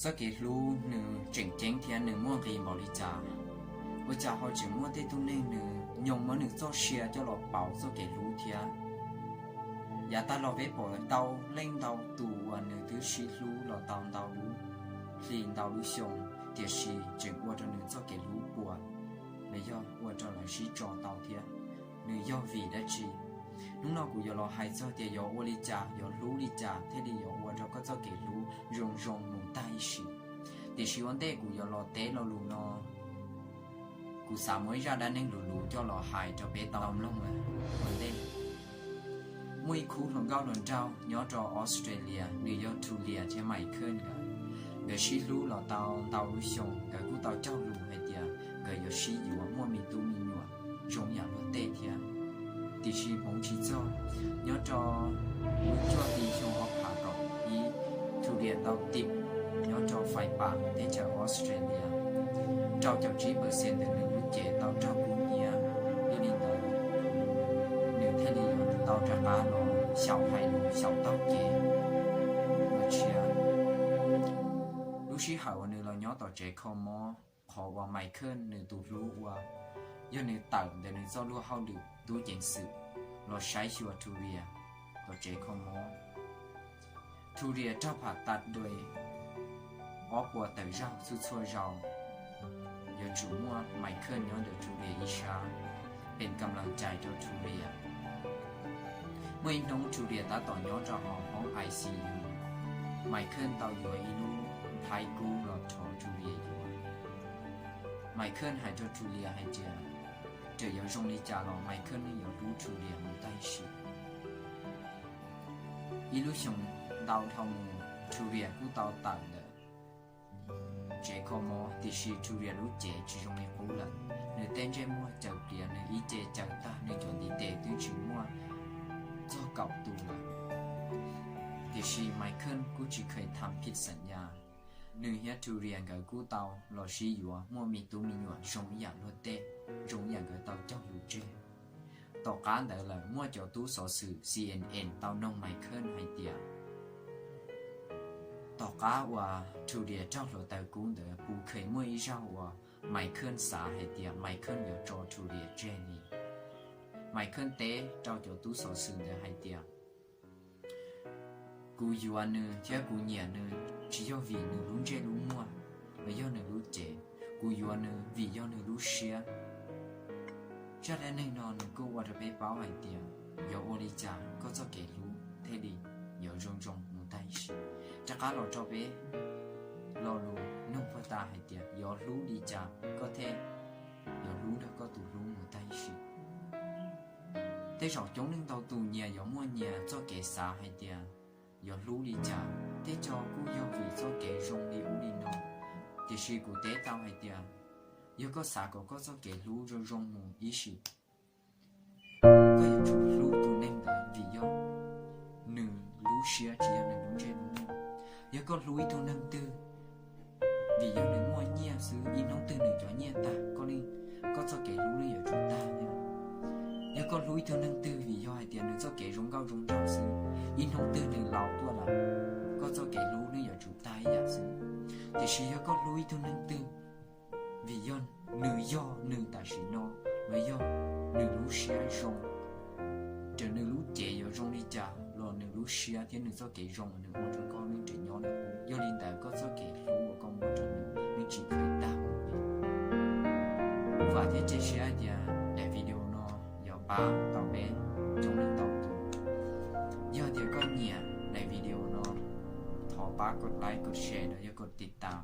Txoj kev hlub nws tseem ceeb thiab nws muaj nqis npaum li cas? Ua cas ho tseem muaj tej tug neeg nws nyob muab nws txoj sia coj los pauv txoj kev hlub thiab? Yav tag los peb pom tau leej ntau tus uas nws twb sib hlub los tau ntau lub hli ntau lub xyoo, tiam sis tseem ua rau nws txoj kev hlub puas, los yog ua rau lawv sib tso tau thiab. Nws yog vim dab tsi? Hnub no kuv yuav los hais txog tias yuav ua li cas, yuav hlub li cas thiaj li yuav ua rau koj txoj kev hlub zoo zoo mus tag ib sim. Tiam sis ua ntej kuv yuav los teb lo lus no, kuv xav muab ib zaj dab neeg luv luv coj los hais rau peb tau mloog ua ntej. Muaj ib khub hluas nkauj hluas nraug nyob rau Australia, nws yog Julia thiab Michael nkawd. Nkawd sib hlub los tau ntau lub xyoo, nkawd kuj tau cog lus hais tias nkawd yuav sib yuav muaj me tub me nyuam zoo yam luag tej thiab. Tiam sis hmoov tsis txog, nyob rau lub cuaj hli xyoo ob phav kaum ib, Julia tau tim nyob rau fais pam teb chaws Australia. Rau caum tsib percent ntawm nws lub cev tau raug kub hnyiab, yog li ntawd nws thiaj li yuav tau rov qab los xyaum hais lus xyaum taug kev ua tshiab. Lub sij hawm uas nws los nyob tom tsev kho mob, qhov uas Michael nws tus hlub uas yog nws tawm ntawm nws txoj luag hauj lwm tub ceev xwm los saib xyuas Julia tom tsev kho mob. Julia raug pham tas dua ob puas tawm zaug txhua txhua zaus, yuav tsum muaj Michael nyob ntawm Julia ib sab, pes kam las cais rau Julia. Muaj ib hnub Julia tab tom nyob rau hauv hoob I C U, Michael tau yuav ib lub nplhaib kub los thov Julia yuav. Michael hais rau Julia hais tias, txawm yuav zoo li cas los Michael yeej yuav hlub Julia mus tag sim. Ib lub xyoo ntau dhau mus, Julia kuj tau tawm ntawm tsev kho mob, tiam sis Julia lub cev tsis zoo li qub lawm. Nws tej ntsej muag caws pliav, nws ib ce caws tag, nws cov ntiv tes twb tsis muaj txog kaum tus lawm. Tiam sis Michael kuj tsis kheev tham phij xeem yas, nws thiab Julia nkawd kuj tau los sib yuav muaj me tub me nyuam zoo ib yam luag tej, zoo ib yam nkawd tau cog lus tseg. Tom qab ntawd lawm muaj cov tub xov xwm C N N tau noog Michael hais tias, tom qab uas Julia raug hluav taws kub ntawd puas kheev muaj ib zaug uas Michael xav hais tias Michael yuav tso Julia tseg li. Michael teb rau cov tub xov xwm ntawd hais tias, kuv yuav nws thiab kuv nyiam nws tsis yog vim nws lub ntsej lub muag los yog nws lub cev, kuv yuav nws vim yog nws lub siab. Zaj dab neeg no nws kuj ua rau peb paub hais tias yuav ua li cas koj txoj kev hlub thiaj li yuav zoo zoo mus tag sim. Rov qab los rau peb lo lus nug puag ta hais tias yuav hlub li cas koj thiaj yuav hlub nrog koj tus hlub mus tag sim. Tej zaum coob leej ntau tus nyias yuav muaj nyias txoj kev xav hais tias yuav hlub li cas, tej co kuj yog vim txoj kev zoo li ub li no. Tiam sis kuv teb tau hais tias, yog koj xav kom koj txoj kev hlub zoo zoo mus ib sim, koj yuav tsum hlub tus neeg ntawd vim yog nws lub siab tsis yog nws lub ntsej lub muag. Yog koj hlub ib tug neeg twg vim yog nws muaj nyiaj xwb, ib hnub twg nws cov nyiaj tag, koj, koj txoj kev hlub yeej yuav tsum tag thiab. Yog koj hlub ib tug neeg twg vim yog hais tias nws txoj kev zoo nkauj zoo nraug xwb, ib hnub twg nws laus tuaj lawm, koj txoj kev hlub yeej yuav tsum tag ib yam xwb. Tiam sis yog koj hlub ib tug neeg twg vim yog nws yog nws tam sim no, los yog nws lub siab zoo, raws nws lub cev yuav zoo li cas los nws lub siab thiab nws txoj kev zoo uas nws ua rau koj yeej tseem nyob li qub. Yog li ntawd koj txoj kev hlub uas koj muab rau nws yeej tsis kheev tag mus li. Kuv vam thiab cia siab hais tias daim video no yuav pab tau peb coob leej ntau tus. Yog tias koj nyiam daim video no, thov pab kov like, kov share los yog kov tiv tas